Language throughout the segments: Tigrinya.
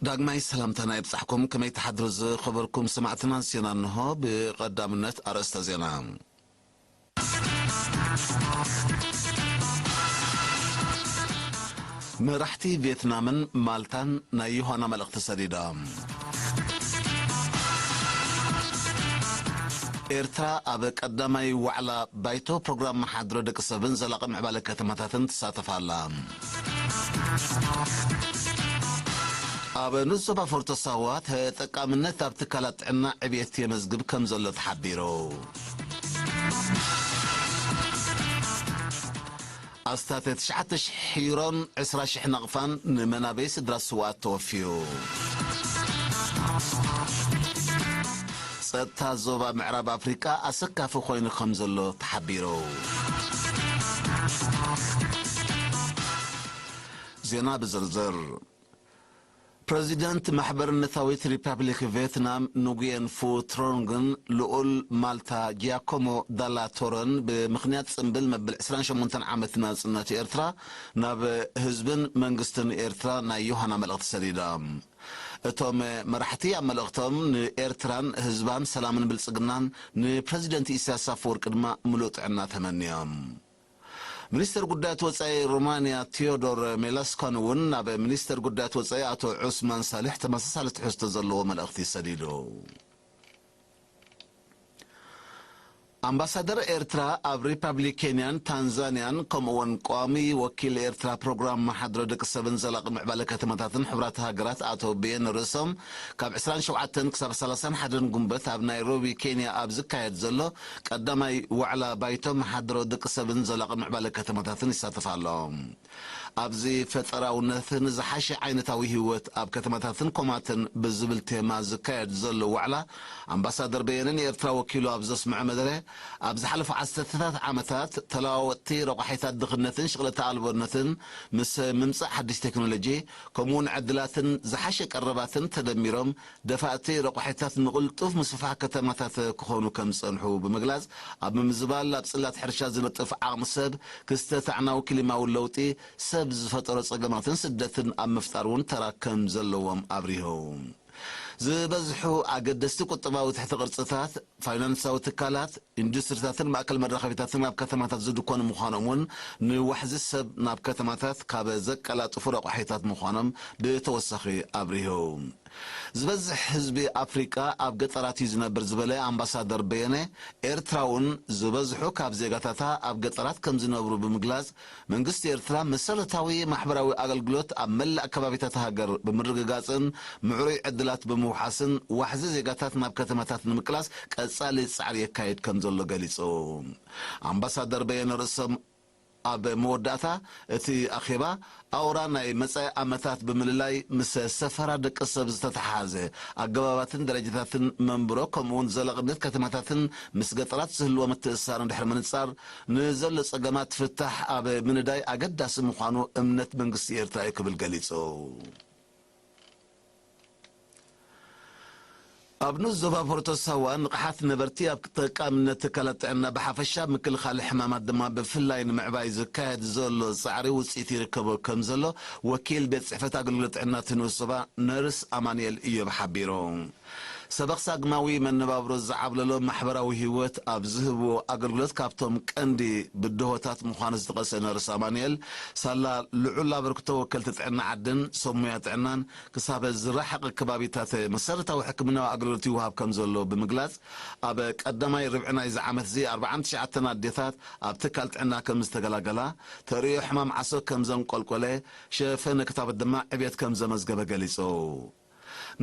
ዳግማይ ሰላምታና ይብጻሕኩም። ከመይ ትሓድሩ ዝኸበርኩም ሰማዕትና? ዜና እንሆ። ብቐዳምነት ኣርእስተ ዜና። መራሕቲ ቪየትናምን ማልታን ናይ ዮሃና መልእኽቲ ሰዲዶም። ኤርትራ ኣብ ቀዳማይ ዋዕላ ባይቶ ፕሮግራም መሓድሮ ደቂ ሰብን ዘላቒ ምዕባለ ከተማታትን ትሳተፍ ኣላ። ኣብ ንዞባ ፎርቶ ሳዋ ተጠቃምነት ኣብ ትካላት ጥዕና ዕብየት የመዝግብ ከም ዘሎ ተሓቢሩ። ኣስታት ትሽዓተ ሽሕ ዩሮን ዕስራ ሽሕ ናቕፋን ንመናበይ ስድራ ስውኣት ተወፍዩ። ጸጥታ ዞባ ምዕራብ ኣፍሪቃ ኣሰካፊ ኮይኑ ከም ዘሎ ተሓቢሩ። ዜና ብዝርዝር። ፕረዚደንት ማሕበርነታዊት ሪፓብሊክ ቪየትናም ንጉየን ፉ ትሮንግን ልኡል ማልታ ጂያኮሞ ዳላ ቶረን ብምኽንያት ጽምብል መበል ዕስራን ሸሞንተን ዓመት ናጽነት ኤርትራ ናብ ህዝብን መንግስትን ኤርትራ ናይ ዮሃና መልእኽቲ ሰዲዶም። እቶም መራሕቲ ኣብ መልእኽቶም ንኤርትራን ህዝባን ሰላምን ብልጽግናን፣ ንፕረዚደንት ኢሳያስ ኣፈወርቂ ድማ ምሉእ ጥዕና ተመንዮም። ሚኒስተር ጉዳያት ወጻኢ ሮማንያ ቴዎዶር ሜላስኮን እውን ናብ ሚኒስተር ጉዳያት ወጻኢ ኣቶ ዑስማን ሳልሕ ተመሳሳሊ ትሕዝቶ ዘለዎ መልእኽቲ ሰዲዱ። ኣምባሳደር ኤርትራ ኣብ ሪፓብሊክ ኬንያን ታንዛንያን፣ ከምኡ እውን ቋሚ ወኪል ኤርትራ ፕሮግራም መሓድሮ ደቂ ሰብን ዘላቂ ምዕባለ ከተማታትን ሕቡራት ሃገራት ኣቶ ብየን ርእሶም፣ ካብ ዕስራን ሸውዓተን ክሳብ ሰላሳን ሓደን ጉንበት ኣብ ናይሮቢ ኬንያ ኣብ ዝካየድ ዘሎ ቀዳማይ ዋዕላ ባይቶ መሓድሮ ደቂ ሰብን ዘላቂ ምዕባለ ከተማታትን ይሳተፍ ኣሎ። ኣብዚ ፈጠራውነትን ዝሓሸ ዓይነታዊ ህይወት ኣብ ከተማታትን ኮማትን ብዝብል ቴማ ዝካየድ ዘሎ ዋዕላ፣ ኣምባሳደር በየነ ንኤርትራ ወኪሉ ኣብ ዘስምዖ መደረ፣ ኣብ ዝሓለፉ ዓሰርተታት ዓመታት ተለዋወጥቲ ረቋሒታት ድኽነትን ሽቕለተ ኣልቦነትን ምስ ምምጻእ ሓድሽ ቴክኖሎጂ፣ ከምኡውን ዕድላትን ዝሓሸ ቀረባትን ተደሚሮም፣ ደፋእቲ ረቋሒታት ንቕልጡፍ ምስፍፋሕ ከተማታት ክኾኑ ከም ዝጸንሑ ብምግላጽ፣ ኣብ ምምዝባል ኣብ ጽላት ሕርሻ ዝነጥፍ ዓቕሚ ሰብ፣ ክስተት ኣዕናዊ ክሊማዊ ለውጢ፣ ሰብ ዝፈጠሮ ጸገማትን ስደትን ኣብ ምፍጣር እውን ተራ ከም ዘለዎም ኣብሪሆም። ዝበዝሑ ኣገደስቲ ቁጠባዊ ትሕቲ ቅርጽታት፣ ፋይናንሳዊ ትካላት፣ ኢንዱስትሪታትን ማእከል መራኸቢታትን ኣብ ከተማታት ዝድኮኑ ምዃኖም እውን ንዋሕዚ ሰብ ናብ ከተማታት ካብ ዘቀላጥፉ ረቋሒታት ምዃኖም ብተወሳኺ ኣብሪሁ። ዝበዝሕ ህዝቢ ኣፍሪቃ ኣብ ገጠራት እዩ ዝነብር ዝበለ ኣምባሳደር በየነ፣ ኤርትራ እውን ዝበዝሑ ካብ ዜጋታታ ኣብ ገጠራት ከም ዝነብሩ ብምግላጽ፣ መንግስቲ ኤርትራ መሰረታዊ ማሕበራዊ ኣገልግሎት ኣብ መላእ ከባቢታት ሃገር ብምርግጋጽን ምዕሩይ ዕድላት ብምውሓስን ዋሕዚ ዜጋታት ናብ ከተማታት ንምቅላስ ቀጻሊ ጻዕሪ የካይድ ከም ዘሎ ገሊጹ። ኣምባሳደር በየነ ርእሶም ኣብ መወዳእታ እቲ ኣኼባ፣ ኣውራ ናይ መጻኢ ዓመታት ብምልላይ ምስ ሰፈራ ደቂ ሰብ ዝተተሓሓዘ ኣገባባትን ደረጃታትን መንብሮ፣ ከምኡውን ዘላቕነት ከተማታትን ምስ ገጠራት ዝህልዎ ምትእስሳርን ድሕሪ ምንጻር፣ ንዘሎ ጸገማት ፍታሕ ኣብ ምንዳይ ኣገዳሲ ምዃኑ እምነት መንግስቲ ኤርትራ እዩ ክብል ገሊጹ። ኣብ ንኡስ ዞባ ፎርቶ ሳዋ ንቕሓት ነበርቲ ኣብ ተጠቃምነት ትካላት ጥዕና ብሓፈሻ፣ ምክልኻል ሕማማት ድማ ብፍላይ ንምዕባይ ዝካየድ ዘሎ ጻዕሪ ውጽኢት ይርከቦ ከም ዘሎ ወኪል ቤት ጽሕፈት ኣገልግሎት ጥዕና እቲ ንኡስ ዞባ ነርስ ኣማኑኤል እዮብ ሓቢሩ። ሰበኽ ሳግማዊ መነባብሮ ዝዓብለሎ ማሕበራዊ ህይወት ኣብ ዝህብዎ ኣገልግሎት ካብቶም ቀንዲ ብድሆታት ምዃኑ ዝጠቐሰ ነርስ ኣማኑኤል፣ ሳላ ልዑል ኣበርክቶ ወከልቲ ጥዕና ዓድን ሰብ ሞያ ጥዕናን ክሳብ ዝረሓቐ ከባቢታት መሰረታዊ ሕክምናዊ ኣገልግሎት ይወሃብ ከም ዘሎ ብምግላጽ፣ ኣብ ቀዳማይ ርብዒ ናይዚ ዓመት እዚ ኣርብዓን ትሽዓተን ኣዴታት ኣብ ትካል ጥዕና ከም ዝተገላገላ፣ ተርእዮ ሕማም ዓሶ ከም ዘንቆልቆለ፣ ሸፈነ ክታበት ድማ ዕብየት ከም ዘመዝገበ ገሊጹ።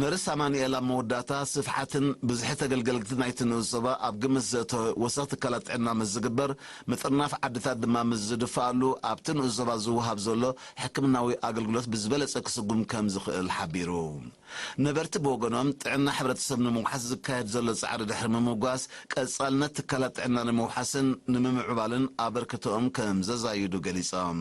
ነርስ ኣማኑኤል ኣብ መወዳእታ፣ ስፍሓትን ብዝሒ ተገልገልቲ ናይቲ ንኡስ ዞባ ኣብ ግምት ዘእተወ ወሰኽ ትካላት ጥዕና ምስ ዝግበር፣ ምጥርናፍ ዓድታት ድማ ምስ ዝድፍኣሉ፣ ኣብቲ ንኡስ ዞባ ዝወሃብ ዘሎ ሕክምናዊ ኣገልግሎት ብዝበለጸ ክስጉም ከም ዝኽእል ሓቢሩ። ነበርቲ ብወገኖም፣ ጥዕና ሕብረተሰብ ንምውሓስ ዝካየድ ዘሎ ጻዕሪ ድሕሪ ምምጓስ፣ ቀጻልነት ትካላት ጥዕና ንምውሓስን ንምምዕባልን ኣበርክቶኦም ከም ዘዛይዱ ገሊጾም።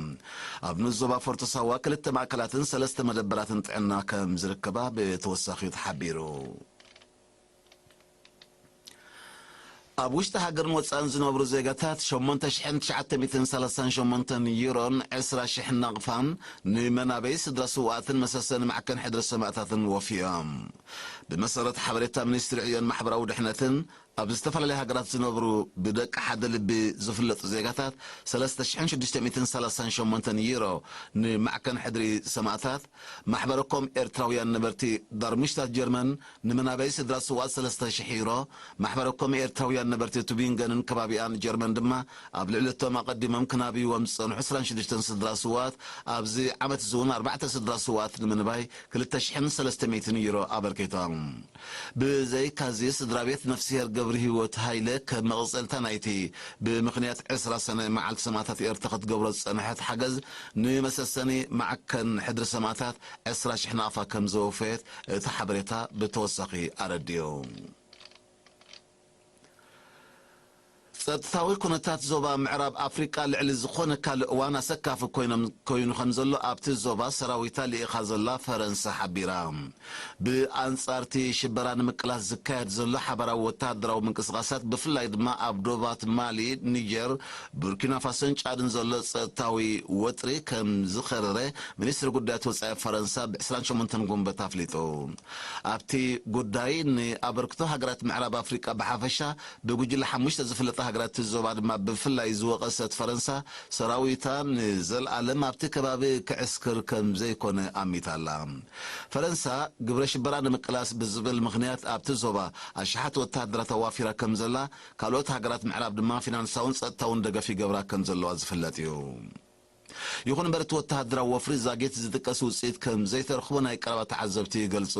ኣብ ንኡስ ዞባ ፎርቶ ሳዋ ክልተ ማእከላትን ሰለስተ መደበራትን ጥዕና ከም ዝርከባ ብተወሳኺ ተወሳኺ ተሓቢሩ። ኣብ ውሽጢ ሃገርን ወጻእን ዝነብሩ ዜጋታት ሸሞንተ ሽሕን ትሽዓተ ሚእትን ሰላሳን ሸሞንተን ዩሮን ዕስራ ሽሕ ናቕፋን ንመናበይ ስድራ ስውኣትን መሰሰኒ ማዕከን ሕድሪ ሰማእታትን ወፊዮም። ብመሰረት ሓበሬታ ሚኒስትሪ ዕዮን ማሕበራዊ ድሕነትን፣ ኣብ ዝተፈላለያ ሃገራት ዝነብሩ ብደቂ ሓደ ልቢ ዝፍለጡ ዜጋታት ሰለስተ ሽሕን ሽዱሽተ ሚእትን ሰላሳን ሸሞንተን ዩሮ ንማዕከን ሕድሪ ሰማእታት፣ ማሕበረኮም ኤርትራውያን ነበርቲ ዳርምሽታት ጀርመን ንመናበይ ስድራ ስውኣት ሰለስተ ሽሕ ዩሮ፣ ማሕበረኮም ኤርትራውያን ነበርቲ ቱቢንገንን ከባቢኣን ጀርመን ድማ ኣብ ልዕሊ እቶም ኣቐዲሞም ክናብይዎም ዝጸንሑ ዕስራን ሽዱሽተን ስድራ ስውኣት፣ ኣብዚ ዓመት እዚ እውን ኣርባዕተ ስድራ ስውኣት ንምንባይ ክልተ ሽሕን ሰለስተ ሚእትን ዩሮ ኣበርኪቶም። ብዘይካዚ፣ ስድራ ቤት ነፍስሄር ገብረ ህይወት ሃይለ ከም መቐጸልታ ናይቲ ብምኽንያት ዕስራ ሰነ መዓልቲ ሰማእታት ኤርትራ ክትገብሮ ዝጸንሐት ሓገዝ ንመሰሰኒ ማዕከን ሕድሪ ሰማእታት ዕስራ ሽሕ ናቕፋ ከም ዘወፈየት እቲ ሓበሬታ ብተወሳኺ ኣረዲኡ። ጸጥታዊ ኩነታት ዞባ ምዕራብ ኣፍሪቃ ልዕሊ ዝኾነ ካልእ እዋን ኣሰካፊ ኮይኖም፣ ኮይኑ ከም ዘሎ ኣብቲ ዞባ ሰራዊታ ልኢኻ ዘላ ፈረንሳ ሓቢራ። ብኣንጻር እቲ ሽበራ ንምቅላስ ዝካየድ ዘሎ ሓባራዊ ወተሃደራዊ ምንቅስቓሳት፣ ብፍላይ ድማ ኣብ ዶባት ማሊ፣ ኒጀር፣ ቡርኪና ፋሶን ጫድን ዘሎ ጸጥታዊ ወጥሪ ከም ዝኸረረ ሚኒስትሪ ጉዳያት ወጻኢ ፈረንሳ ብ ዕስራን ሸሞንተን ጉንበት ኣፍሊጡ። ኣብቲ ጉዳይ ንኣበርክቶ ሃገራት ምዕራብ ኣፍሪቃ ብሓፈሻ፣ ብጉጅለ ሓሙሽተ ዝፍለጣ ሃገራት እቲ ዞባ ድማ ብፍላይ ዝወቐሰት ፈረንሳ፣ ሰራዊታ ንዘልኣለም ኣብቲ ከባቢ ክዕስክር ከም ዘይኮነ ኣሚታ ኣላ። ፈረንሳ፣ ግብረ ሽበራ ንምቅላስ ብዝብል ምኽንያት ኣብቲ ዞባ ኣሽሓት ወተሃደራት ኣዋፊራ ከም ዘላ፣ ካልኦት ሃገራት ምዕራብ ድማ ፊናንሳውን ጸጥታውን ደገፍ ይገብራ ከም ዘለዋ ዝፍለጥ እዩ። ይኹን እምበር፣ እቲ ወተሃደራዊ ወፍሪ ዛጊት ዝጥቀስ ውጽኢት ከም ዘይተረኽቦ ናይ ቀረባ ተዓዘብቲ ይገልጹ።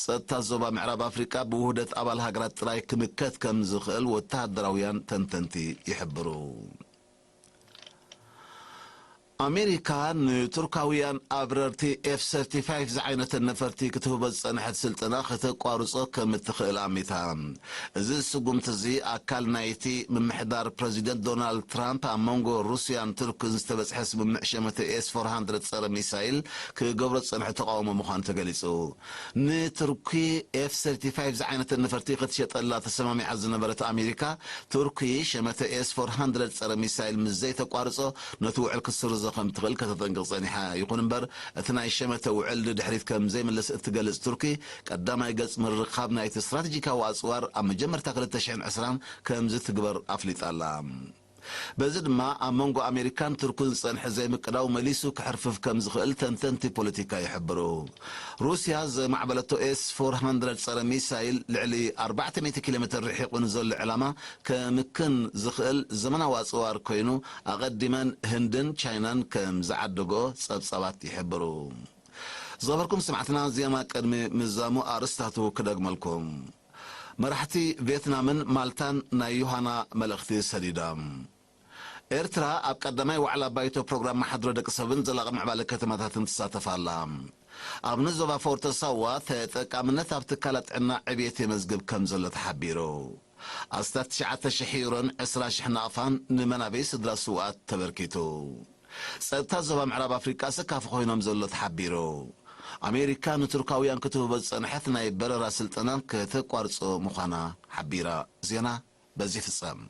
ጸጥታ ዞባ ምዕራብ ኣፍሪቃ ብውህደት ኣባል ሃገራት ጥራይ ክምከት ከም ዝኽእል ወተሃደራውያን ተንተንቲ ይሕብሩ። ኣሜሪካ ንቱርካውያን ኣብረርቲ ኤፍ ሰርቲፋይቭ ዝዓይነተን ነፈርቲ ክትህቦ ዝጸንሐት ስልጠና ከተቋርጾ ከም እትኽእል ኣሚታ። እዚ ስጉምቲ እዚ ኣካል ናይቲ ምምሕዳር ፕረዚደንት ዶናልድ ትራምፕ ኣብ መንጎ ሩስያን ቱርክን ዝተበጽሐ ስምምዕ ሸመተ ኤስ ፎር ሃንድረድ ጸረ ሚሳይል ክገብሮ ዝጸንሐ ተቃውሞ ምዃኑ ተገሊጹ። ንቱርኪ ኤፍ ሰርቲፋይቭ ዝዓይነተን ነፈርቲ ክትሸጠላ ተሰማሚዓ ዝነበረት ኣሜሪካ፣ ቱርኪ ሸመተ ኤስ ፎር ሃንድረድ ጸረ ሚሳይል ምስ ዘይተቋርጾ፣ ነቲ ውዕል ክትስርዞ ከም ትኽእል ከተጠንቅቕ ጸኒሓ። ይኹን እምበር፣ እቲ ናይ ሸመተ ውዕል ንድሕሪት ከም ዘይምለስ እትገልጽ ቱርኪ፣ ቀዳማይ ገጽ ምርኻብ ናይቲ ስትራተጂካዊ ኣጽዋር ኣብ መጀመርታ ክልተ ሽሕን ዕስራን ከም ዝትግበር ኣፍሊጣ ኣላ። በዚ ድማ ኣብ መንጎ ኣሜሪካን ቱርክን ዝጸንሐ ዘይምቅዳው መሊሱ ክሕርፍፍ ከም ዝኽእል ተንተንቲ ፖለቲካ ይሕብሩ። ሩስያ ዘማዕበለቶ ኤስ ፎር ሃንድረድ ጸረ ሚሳይል ልዕሊ ኣርባዕተ ሚእቲ ኪሎ ሜትር ርሒቑ ንዘሎ ዕላማ ከምክን ዝኽእል ዘመናዊ ኣጽዋር ኮይኑ፣ ኣቐዲመን ህንድን ቻይናን ከም ዝዓደግኦ ጸብጻባት ይሕብሩ። ዝኸበርኩም ሰማዕትና፣ ዜና ቅድሚ ምዛሙ ኣርእስታቱ ክደግመልኩም። መራሕቲ ቬትናምን ማልታን ናይ ዮሃና መልእኽቲ ሰዲዶም። ኤርትራ ኣብ ቀዳማይ ዋዕላ ባይቶ ፕሮግራም ማሕድሮ ደቂ ሰብን ዘላቒ ምዕባለ ከተማታትን ትሳተፍ ኣላ። ኣብ ንዞባ ፎርቶ ሳዋ ተጠቃምነት ኣብ ትካላት ጥዕና ዕብየት የመዝግብ ከም ዘሎ ተሓቢሩ። ኣስታት ትሽዓተ ሽሕ ዩሮን ዕስራ ሽሕ ናቕፋን ንመናበይ ስድራ ስውኣት ተበርኪቱ። ጸጥታ ዞባ ምዕራብ ኣፍሪቃ ኣሰካፊ ኮይኖም ዘሎ ተሓቢሩ። ኣሜሪካ ንቱርካውያን ክትህቦ ዝጸንሐት ናይ በረራ ስልጠና ከተቋርጾ ምዃና ሓቢራ። ዜና በዚ ይፍጸም።